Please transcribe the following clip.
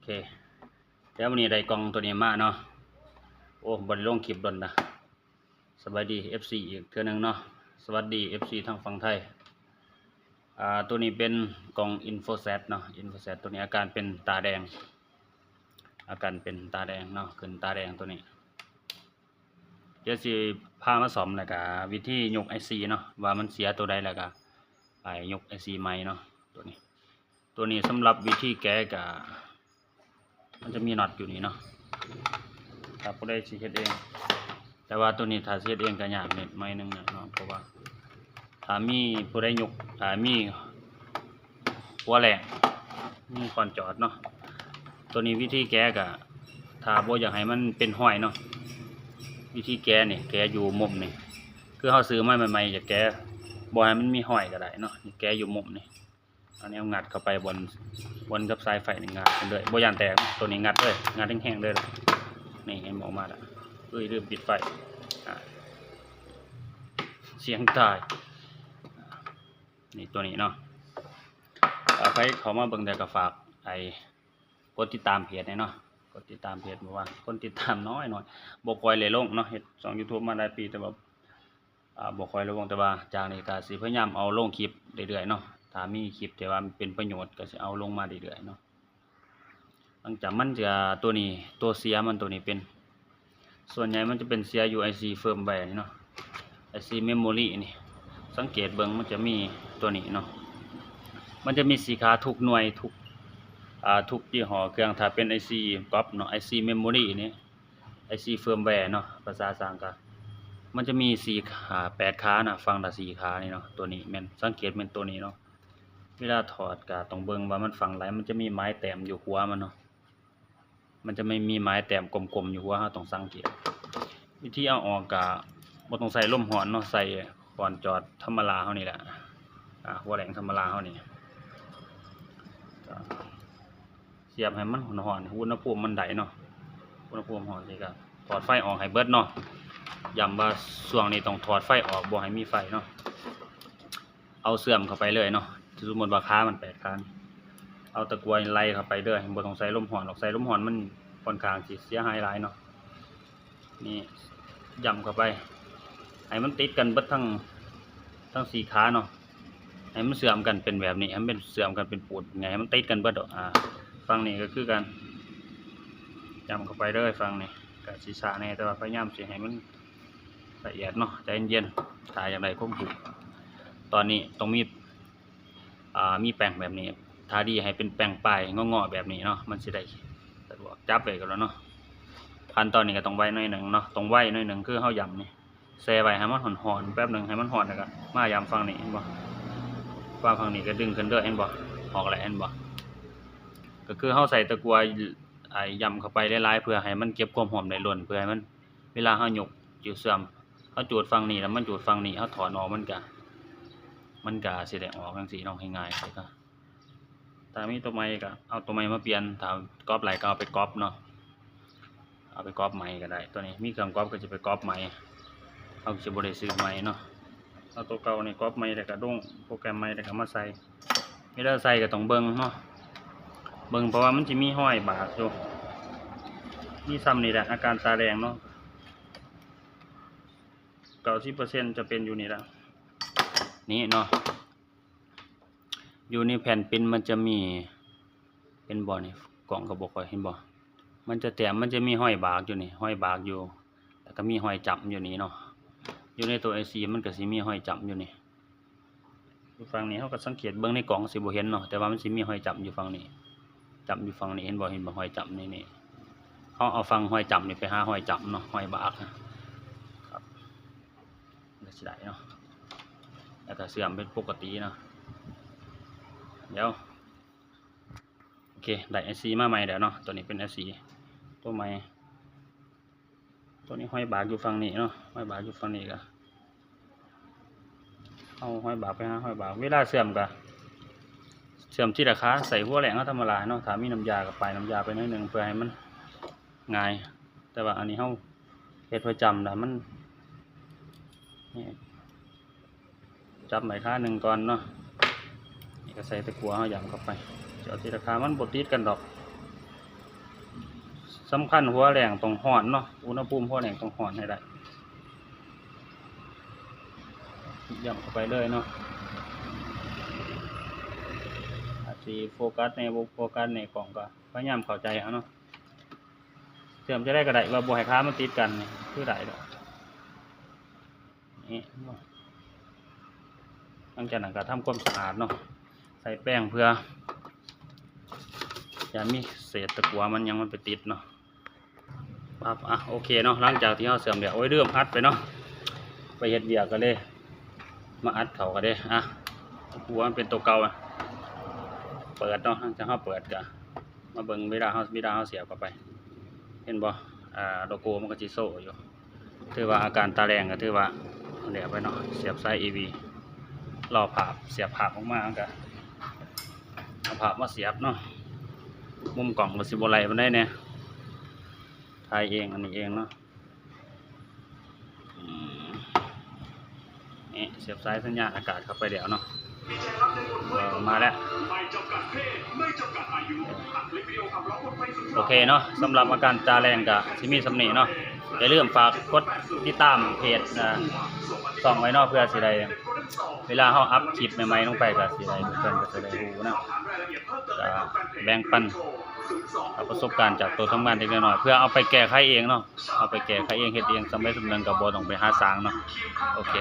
ເຄ ແລ້ວມື້ນີ້ໄດ້ກ່ອງໂຕນີ້ມາເນາະ. ໂອ້ ບໍ່ໄດ້ລົງຄລິບດົນລະ. ສະບາຍດີເອັຟຊີອີກເທື່ອໜຶ່ງເນາະ. ສະຫວັດດີເອັຟຊີທາງຝັ່ງໄທ. ອ່າ ໂຕນີ້ເປັນກ່ອງອິນໂຟແຊັດເນາະ. ອິນໂຟແຊັດໂຕນີ້ອາການເປັນຕາແດງ ອາການເປັນຕາແດງເນາະ ຂຶ້ນຕາແດງໂຕນີ້. ດຽວຊິພາມາສ້ອມ ແລ້ວກະວິທີຍົກໄອຊີເນາະ ວ່າມັນເສຍໂຕໃດ ແລ້ວກະໄປຍົກໄອຊີໃໝ່ເນາະ. ໂຕນີ້ ໂຕນີ້ສຳລັບວິທີແກະກະ ມັນຈະມີນັອດຢູ່ນີ້ເນາະ ຖ້າຜູ້ໃດຊິເຮັດເອງ. ແຕ່ວ່າໂຕນີ້ຖ້າຊິເຮັດເອງກະຍາກນິດໜ້ອຍໜຶ່ງເນາະ ເພາະວ່າຖ້າມີຜູ້ໃດຍົກ ຖ້າມີ ຫົວແຫຼກ ມີຄ້ອນຈອດເນາະ. ໂຕນີ້ວິທີແກະກະ ຖ້າບໍ່ຢາກໃຫ້ມັນເປັນຮອຍເນາະ ວິທີແກະນີ້ ແກະຢູ່ມຸມນີ້ ຄືເຮົາຊື້ມາໃໝ່ໆ ຢາກແກະບໍ່ໃຫ້ມັນມີຮອຍກະໄດ້ເນາະ. ແກະຢູ່ມຸມນີ້ ອັນນີ້ເອົາງັດເຂົ້າໄປບ່ອນ ບ່ອນກັບສາຍໄຟນີ້ ງັດໄປເລີຍ ບໍ່ຢ້ານແຕກ. ໂຕນີ້ງັດເລີຍ ງັດແຮງໆເລີຍ. ນີ້ເຫັນບໍ່ ອອກມາລະ. ເອີຍ ລືມປິດໄຟ ອາ ສຽງຕາຍ. ນີ້ໂຕນີ້ເນາະ. ຖ້າໃຜເຂົ້າມາເບິ່ງແລ້ວກະຝາກໄອ້ ກົດຕິດຕາມເພຈແດ່ເນາະ ກົດຕິດຕາມເພຈ. ເພາະວ່າຄົນຕິດຕາມນ້ອຍໆ ບໍ່ຄ່ອຍໄດ້ລົງເນາະ ເຮັດຊ່ອງຢູທູບມາຫຼາຍປີ ແຕ່ວ່າ ອ່າ ບໍ່ຄ່ອຍໄດ້ລົງ. ແຕ່ວ່າຈາກນີ້ກະຊິພະຍາຍາມເອົາລົງຄລິບເລື້ອຍໆເນາະ ຖ້າມີຄລິບທີ່ວ່າມັນເປັນປະໂຫຍດກະຊິເອົາລົງມາເລື້ອຍໆເນາະ. ຫຼັງຈາກມັນຈະ ໂຕນີ້ ໂຕເສຍມັນໂຕນີ້ເປັນ ສ່ວນໃຫຍ່ມັນຈະເປັນເສຍຢູ່ໄອຊີເຟີມແວນີ້ເນາະ ໄອຊີເມມໂມຣີນີ້. ສັງເກດເບິ່ງ ມັນຈະມີໂຕນີ້ເນາະ ມັນຈະມີສີ່ຂາທຸກໜ່ວຍ ທຸກ ອ່າ ທຸກຍີ່ຫໍ້ເຄື່ອງ. ຖ້າເປັນໄອຊີກັອບເນາະ ໄອຊີເມມໂມຣີນີ້ ໄອຊີເຟີມແວເນາະ ພາສາຊ່າງກະ ມັນຈະມີສີ່ຂາ ແປດຂານະ ຝັ່ງລະສີ່ຂານີ້ເນາະ. ໂຕນີ້ແມ່ນ ສັງເກດແມ່ນໂຕນີ້ເນາະ. ເວລາຖອດກະຕ້ອງເບິ່ງວ່າມັນຝັ່ງໃດ ມັນຈະມີໝາຍແຕ້ມຢູ່ຂົວມັນເນາະ ມັນຈະມີ ມີໝາຍແຕ້ມກົມໆຢູ່ຫົວ ເຮົາຕ້ອງສັງເກດ. ວິທີເອົາອອກກະບໍ່ຕ້ອງໃຊ້ລົມຮ້ອນເນາະ ໃຊ້ຄ້ອນຈອດທຳມະດາເຮົານີ້ແຫຼະ ອາ ຫົວແຫຼກທຳມະດາເຮົານີ້ ກະສຽບໃຫ້ມັນຮ້ອນໆ ອຸນຫະພູມມັນໄດ້ເນາະ ອຸນຫະພູມຮ້ອນນີ້ກະຖອດໄຟອອກໃຫ້ເບິດເນາະ. ຢ້ຳວ່າຊ່ວງນີ້ຕ້ອງຖອດໄຟອອກ ບໍ່ໃຫ້ມີໄຟເນາະ. ເອົາເຊື່ອມເຂົ້າໄປເລີຍເນາະ ສົມມຸດວ່າຂາມັນແປດຂາ ເອົາຕະກົ່ວໄລ່ເຂົ້າໄປເລີຍ ບໍ່ຕ້ອງໃສ່ລົມຮ້ອນດອກ ໃສ່ລົມຮ້ອນມັນຂ້ອນຂ້າງຊິເສຍຫາຍຫຼາຍເນາະ. ນີ້ ຢ້ຳເຂົ້າໄປ ໃຫ້ມັນຕິດກັນເບິດທັງ ທັງສີ່ຂາເນາະ ໃຫ້ມັນເຊື່ອມກັນເປັນແບບນີ້ ໃຫ້ມັນເຊື່ອມກັນເປັນປູດ ໃຫ້ມັນຕິດກັນເບິດດອກ. ອາ ຝັ່ງນີ້ກະຄືກັນ ຢ້ຳເຂົ້າໄປເລີຍ. ຝັ່ງນີ້ກະຊິຊ້າແດ່ ແຕ່ວ່າພະຍາຍາມຊິໃຫ້ມັນ ລະອຽດເນາະ ໃຈເຢັນໆ ຖ້າຢາກໄດ້ຄວາມຮູ້. ຕອນນີ້ຕ້ອງມີ ອ່າ ມີແປ້ງແບບນີ້ ຖ້າດີໃຫ້ເປັນແປ້ງປ້າຍງໍໆແບບນີ້ເນາະ ມັນຊິໄດ້ສະດວກ ຈັບໄວ້ກະແລ້ວເນາະ. ຂັ້ນຕອນນີ້ກະຕ້ອງໄວໜ້ອຍໜຶ່ງເນາະ ຕ້ອງໄວໜ້ອຍໜຶ່ງ ຄືເຮົາຢ້ຳນີ້ ແຊ່ໄວ້ໃຫ້ມັນຮ້ອນໆແປັບໜຶ່ງ ໃຫ້ມັນຮ້ອນ ແລ້ວກະມາຢ້ຳຝັ່ງນີ້ ເຫັນບໍ່ ວາງຝັ່ງນີ້ກະດຶງຂຶ້ນເດີ ເຫັນບໍ່ ອອກແລ້ວ ເຫັນບໍ່. ກະຄືເຮົາໃສ່ຕະກົ່ວ ອ່າ ຢ້ຳເຂົ້າໄປຫຼາຍໆ ເພື່ອໃຫ້ມັນເກັບຄວາມຮ້ອນໄດ້ລົ້ນ ເພື່ອໃຫ້ມັນ ເວລາເຮົາຍົກຈຸດເຊື່ອມ ເຮົາຈູດຝັ່ງນີ້ ແລ້ວມັນຈູດຝັ່ງນີ້ ເຮົາຖອນອອກ ມັນກະ ມັນກະຊິໄດ້ອອກຈັ່ງຊີ້ເນາະ ງ່າຍໆ. ແລ້ວກະຖ້າມີໂຕໃໝ່ກະເອົາໂຕໃໝ່ມາປ່ຽນ ຖ້າກັອບໄດ້ກະເອົາໄປກັອບເນາະ ເອົາໄປກັອບໃໝ່ກະໄດ້. ໂຕນີ້ມີເຄື່ອງກັອບກະຊິໄປກັອບໃໝ່ ເຮົາກະຊິບໍ່ໄດ້ຊື້ໃໝ່ເນາະ. ເອົາໂຕເກົ່ານີ້ກັອບໃໝ່ ແລ້ວກະລົງໂປຣແກຣມໃໝ່ ແລ້ວກະມາໃສ່. ເວລາໃສ່ກະຕ້ອງເບິ່ງເນາະ ເບິ່ງ ເພາະວ່າມັນຊິມີຮອຍບາກຢູ່ ມີຊ່ຳນີ້ແຫຼະ ອາການຕາແດງເນາະ ເກົ້າສິບເປີເຊັນຈະເປັນຢູ່ນີ້ລະ ນີ້ເນາະ. ຢູ່ໃນແຜ່ນປິ່ນມັນຈະມີ ເຫັນບໍ່ນີ້ ກ້ອງກະບໍ່ຄ່ອຍເຫັນບໍ່ ມັນຈະແຕ້ມ ມັນຈະມີຮອຍບາກຢູ່ນີ້ ຮອຍບາກຢູ່ ແລ້ວກະມີຮອຍຈ້ຳຢູ່ນີ້ເນາະ. ຢູ່ໃນໂຕໄອຊີມັນກະຊິມີຮອຍຈ້ຳຢູ່ນີ້ ຢູ່ຝັ່ງນີ້ ເຮົາກະສັງເກດເບິ່ງໃນກ້ອງຊິບໍ່ເຫັນເນາະ ແຕ່ວ່າມັນຊິມີຮອຍຈ້ຳຢູ່ຝັ່ງນີ້ ຈ້ຳຢູ່ຝັ່ງນີ້ ເຫັນບໍ່ ເຫັນບໍ່ ຮອຍຈ້ຳນີ້ ນີ້ ເຮົາເອົາຝັ່ງຮອຍຈ້ຳນີ້ໄປຫາຮອຍຈ້ຳເນາະ ຮອຍບາກ ຄັບ ກະຊິໄດ້ເນາະ ແລ້ວກະເຊື່ອມເປັນປົກກະຕິເນາະ. ດຽວ ໂອເຄ ໄດ້ໄອຊີມາໃໝ່ແລ້ວເນາະ ໂຕນີ້ເປັນໄອຊີໂຕໃໝ່. ໂຕນີ້ຮອຍບາກຢູ່ຝັ່ງນີ້ເນາະ ຮອຍບາກຢູ່ຝັ່ງນີ້ກະ ເອົາຮອຍບາກໄປຫາຮອຍບາກ. ເວລາເຊື່ອມກະເຊື່ອມທີລະຂາ ໃສ່ຫົວແຫຼກເຮົາທຳມະດາເນາະ ຖ້າມີນ້ຳຢາກະປາຍນ້ຳຢາໄປໜ້ອຍໜຶ່ງ ເພື່ອໃຫ້ມັນງ່າຍ. ແຕ່ວ່າອັນນີ້ເຮົາເຮັດປະຈຳລະ ມັນ ຈັບໄວ້ຂາໜຶ່ງກ່ອນເນາະ ນີ້ກະໃສ່ຕະກົ່ວເຮົາຢ້ຳເຂົ້າໄປ ເອົາທີລະຂາ ມັນບໍ່ຕິດກັນດອກ ສຳຄັນຫົວແລ້ງຕ້ອງຮ້ອນເນາະ, ອຸນຫະພູມຫົວແລ້ງຕ້ອງຮ້ອນໃຫ້ໄດ້. ຢ້ຳເຂົ້າໄປເລີຍເນາະ. ອາດຊິໂຟກັສແດ່ ບໍ່ໂຟກັສແດ່, ກ້ອງກໍພະຍາຍາມເຂົ້າໃຈເອົາເນາະ. ເຊື່ອມຈັ່ງໃດກໍໄດ້ ວ່າບໍ່ໃຫ້ຂາມັນຕິດກັນນີ້ ຄືໄດ້ດອກ. ນີ້ ຫຼັງຈາກນັ້ນກໍທຳຄວາມສະອາດເນາະ, ໃສ່ແປງເພື່ອຢ່າມີເສດຕະກົ່ວມັນຫຍັງມັນໄປຕິດເນາະ. ປັບ ອ່ະ ໂອເຄເນາະ, ຫຼັງຈາກທີ່ເຮົາເຊື່ອມແລ້ວ ໂອ້ຍ ລືມອັດໄປເນາະ, ໄປເຮັດວຽກກໍເລີຍມາອັດເຂົ້າກໍເດ້. ອ່ະ ຫົວມັນເປັນຕົວເກົ່າ ເປີດເນາະ. ຫຼັງຈາກເຮົາເປີດກໍມາເບິ່ງເວລາເຮົາ ເວລາເຮົາສຽບເຂົ້າໄປ ເຫັນບໍ່? ອ່າ ໂລໂກ້ມັນກໍຊິໂຊຢູ່. ຖືວ່າອາການຕາແລ້ງກໍຖືວ່າແລ້ວໄປເນາະ, ສຽບສາຍອີວີ ລໍພາບ ສຽບພາບອອກມາ ມັນກໍເອົາພາບມາສຽບເນາະ. ມຸມກ້ອງກໍຊິບໍ່ໄຫຼປານໃດແດ່, ຖ່າຍເອງ ອັນນີ້ເອງເນາະ. ອືມ ນີ້ ສຽບສາຍສັນຍານອາກາດເຂົ້າໄປແລ້ວເນາະ. ເອີ ມາແລ້ວ. ໂອເຄເນາະ, ສຳລັບອາການຕາແລ້ງກະຊິມີສ່ຳນີ້ເນາະ. ຢ່າລືມຝາກກົດຕິດຕາມເພຈ ເອີ ຊ່ອງໄວ້ເນາະ, ເພື່ອຊິໄດ້ ເວລາເຮົາອັບຄລິບໃໝ່ໆລົງໄປກະຊິໄດ້ ເພິ່ນກະຊິໄດ້ຮູ້ນຳ. ກະແບ່ງປັນ ເອົາປະສົບການຈາກໂຕທຳງານເລັກໆນ້ອຍໆ ເພື່ອເອົາໄປແກ້ໄຂເອງເນາະ, ເອົາໄປແກ້ໄຂເອງ ເຮັດເອງ ສ່ຳໃດສ່ຳໜຶ່ງກໍບໍ່ຕ້ອງໄປຫາສ້າງເນາະ. ໂອເຄ.